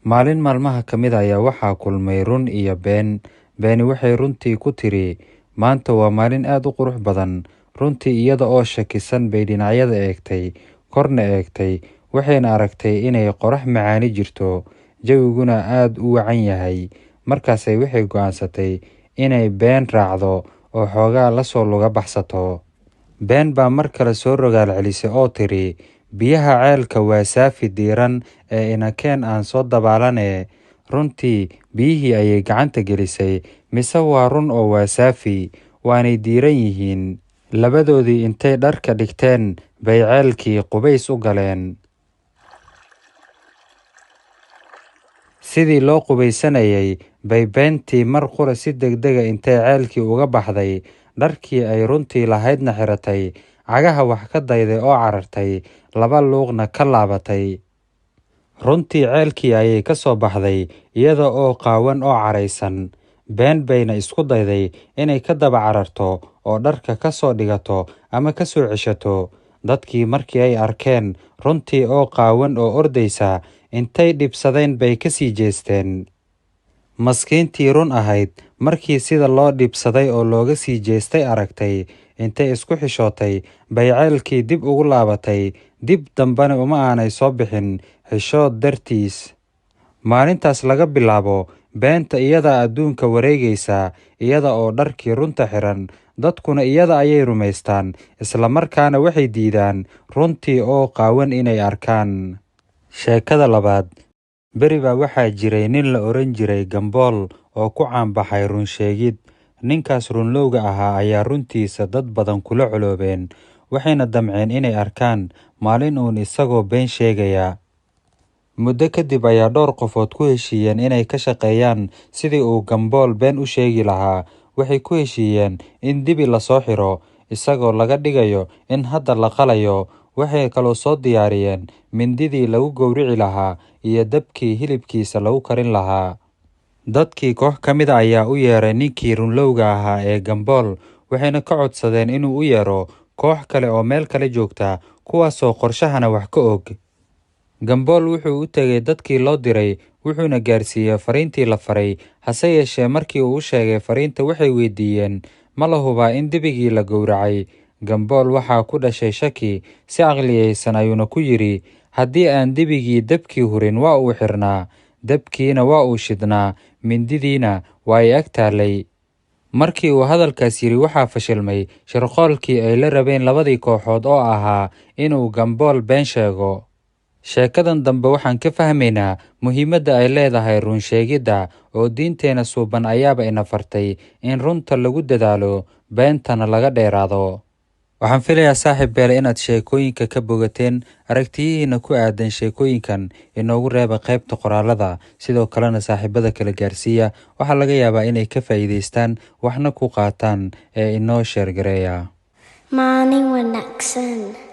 Maalin maalmaha ka mid ayaa waxaa kulmay Run iyo Been. Beeni waxay Runtii ku tidhi, "Maanta waa maalin aad u qurux badan." Runtii iyada oo shakisan bay dhinacyada eegtay, korna eegtay, waxayna aragtay inay qorrax macaani jirto, jawiguna aad u wacan yahay. Markaasay waxay go'aansatay inay Been raacdo oo xoogaa la soo luga baxsato. Been baa mar kale soo rogaal celisay oo tidhi, "Biyaha ceelka waa saafi diiran ee inakeen aan soo dabaalanee." Runtii biyihii ayay gacanta gelisay, mise waa run oo waa saafi, waanay diiran yihiin. Labadoodii intay dharka dhigteen bay ceelkii qubays u galeen. Sidii loo qubaysanayay bay Beentii mar qura si degdeg ah intay ceelkii uga baxday, dharkii ay Runtii lahaydna xiratay, cagaha wax ka dayday oo carartay, laba luuqna ka laabatay. Runtii ceelkii ayay ka soo baxday iyada oo qaawan oo caraysan. Been bayna isku dayday inay ka daba cararto oo dharka ka soo dhigato ama ka soo ceshato. Dadkii markii ay arkeen Runtii oo qaawan oo ordaysa, intay dhibsadeen bay ka sii jeesteen. Maskiintii Run ahayd markii sida loo dhibsaday oo looga sii jeestay aragtay, intay isku xishootay bay ceelkii dib ugu laabatay, dib dambena uma aanay soo bixin xishood dartiis. Maalintaas laga bilaabo, Beenta iyadaa adduunka wareegaysa iyada oo dharkii runta xiran, dadkuna iyada ayay rumaystaan, isla markaana waxay diidaan Runtii oo qaawan inay arkaan. Sheekada labaad. Beri baa waxaa jiray nin la odhan jiray Gambool oo ku caan baxay run sheegid. Ninkaas runlowga ahaa ayaa runtiisa dad badan kula coloobeen, waxayna damceen inay arkaan maalin uun isagoo been sheegaya. Muddo kadib ayaa dhowr qofood ku heshiiyeen inay ka shaqeeyaan sidii uu Gambool been u sheegi lahaa. Waxay ku heshiiyeen in dibi la soo xiro, isagoo laga dhigayo in hadda la qalayo. Waxay kaloo soo diyaariyeen mindidii lagu gowrici lahaa iyo dabkii hilibkiisa lagu karin lahaa. Dadkii koox ka mid ah ayaa u yeeray ninkii runlowga ahaa ee Gambool, waxayna ka codsadeen inuu u yeero koox kale oo meel kale joogta, kuwaasoo qorshahana wax ka og. Gambool wuxuu u tegay dadkii loo diray, wuxuuna gaarsiiyey fariintii la faray. Hase yeeshee markii uu u sheegay fariinta waxay weydiiyeen, ma la hubaa in dibigii la gowracay? Gambool waxaa ku dhashay shaki, si caqliyeysan ayuuna ku yidhi, "Haddii aan dibigii dabkii hurin waa uu xirnaa, dabkiina waa uu shidnaa, mindidiina waa ay ag taallay." Markii uu hadalkaas yidhi waxaa fashilmay shirqoolkii ay la rabeen labadii kooxood oo ahaa inuu Gambool been sheego. Sheekadan dambe waxaan ka fahmaynaa muhiimadda ay leedahay run sheegidda, oo diinteena suuban ayaaba ina fartay in runta lagu dadaalo, beentana laga dheeraado. Waxaan filayaa saaxiib beele inaad sheekooyinka ka bogateen. Aragtiyihiina ku aadan sheekooyinkan inoogu reeba qaybta qoraalada, sidoo kalena saaxiibada kala gaarsiiya. Waxaa laga yaabaa inay ka faa'iidaystaan waxna ku qaataan ee inoo sheergareeya. Maalin wanaagsan.